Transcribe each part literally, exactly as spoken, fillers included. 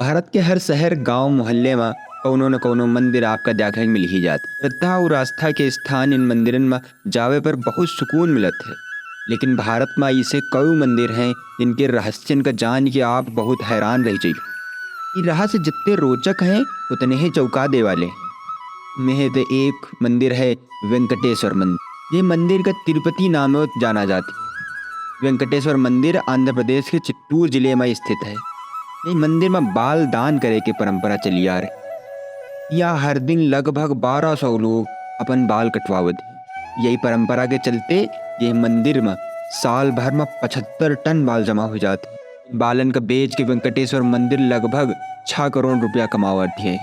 भारत के हर शहर, गांव, मोहल्ले मा कउनो न कउनो मंदिर आपका देखै मिल ही जात। श्रद्धा और आस्था के स्थान इन मंदिरन मा जावे पर बहुत सुकून मिलत है। लेकिन भारत मा ऐसे कई मंदिर हैं जिनके रहस्यन का जान के आप बहुत हैरान रह जाइए। ये रहस्य जितने रोचक हैं उतने ही चौंका दे वाले। में है तो एक मंदिर है वेंकटेश्वर मंदिर। ये मंदिर का तिरुपति नाम से जाना जाती। वेंकटेश्वर मंदिर आंध्र प्रदेश के चित्तूर जिले में स्थित है। ये मंदिर में बाल दान करे के परंपरा चली आ रही। यहाँ हर दिन लगभग बारह सौ लोग अपन बाल कटवावत हैं। यही परंपरा के चलते ये मंदिर में साल भर में पचहत्तर टन बाल जमा हो जाते हैं। बालन का बेच के वेंकटेश्वर मंदिर लगभग छह करोड़ रुपया कमावत है।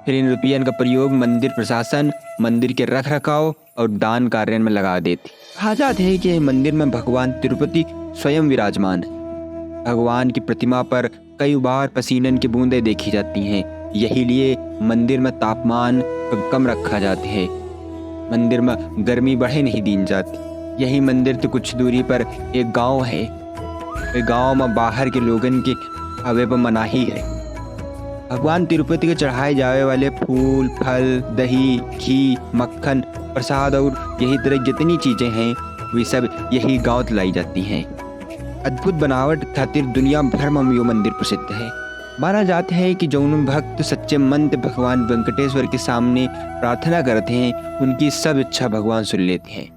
फिर इन रुपयन का प्रयोग मंदिर प्रशासन, मंदिर के रख रखाव और दान कार्यन में लगा देती। कहा जात है कि यह मंदिर में भगवान तिरुपति स्वयं विराजमान है। भगवान की प्रतिमा पर कई बार पसीनन की बूंदें देखी जाती हैं। यही लिए मंदिर में तापमान कम रखा जाते हैं। मंदिर में गर्मी बढ़े नहीं दीन जाती। यही मंदिर से कुछ दूरी पर एक गांव है। ये गांव में बाहर के लोगन के आवे पर मनाही है। भगवान तिरुपति के चढ़ाए जावे वाले फूल, फल, दही, घी, मक्खन, प्रसाद और यही तरह जितनी चीजें हैं, वे सब यही गांव से लाई जाती हैं। अद्भुत बनावट खातिर दुनिया भर में यो मंदिर प्रसिद्ध है। माना जाता है कि जौन भक्त सच्चे मन से भगवान वेंकटेश्वर के सामने प्रार्थना करते हैं, उनकी सब इच्छा भगवान सुन लेते हैं।